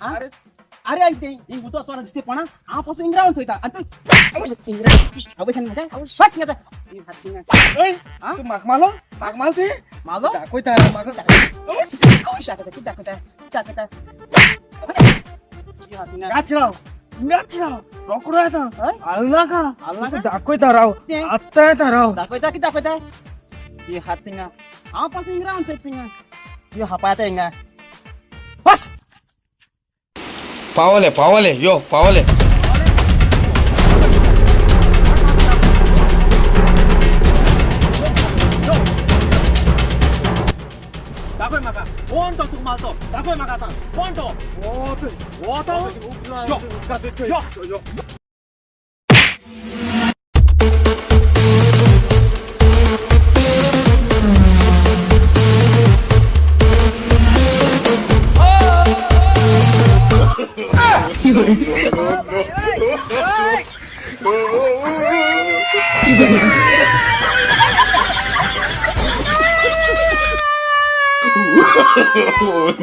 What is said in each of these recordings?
अरे आनी तें ही उदक चोर दिसते कोणा हांव पासून इंग्रावन थंयता आनी तूं इंग्राव आवय सांग म्हज्या बस हिंगा ओय, हा? तूं म्हाका मारलो, म्हाका मारलो तुवें? मारलो? दाखयता रे म्हाका. दाखयता कितें दाखयता दाखयता. गाच राव, गाच राव, रोकडो येता. हय? हाल नाका. हाल नाका? दाखयता राव. कितें? आत्तां येता राव. दाखयता कितें दाखयता ती हात थिंगा हांव पासून इंग्रावन थंय थिंगा ती हापायता हिंगा बस. पावले पावले, यो पावले. दाखय म्हाका कोण तो तुका मारतो, दाखय म्हाका आतां कोण तो. हो तो. यो यो यो.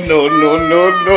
No, no, no, no.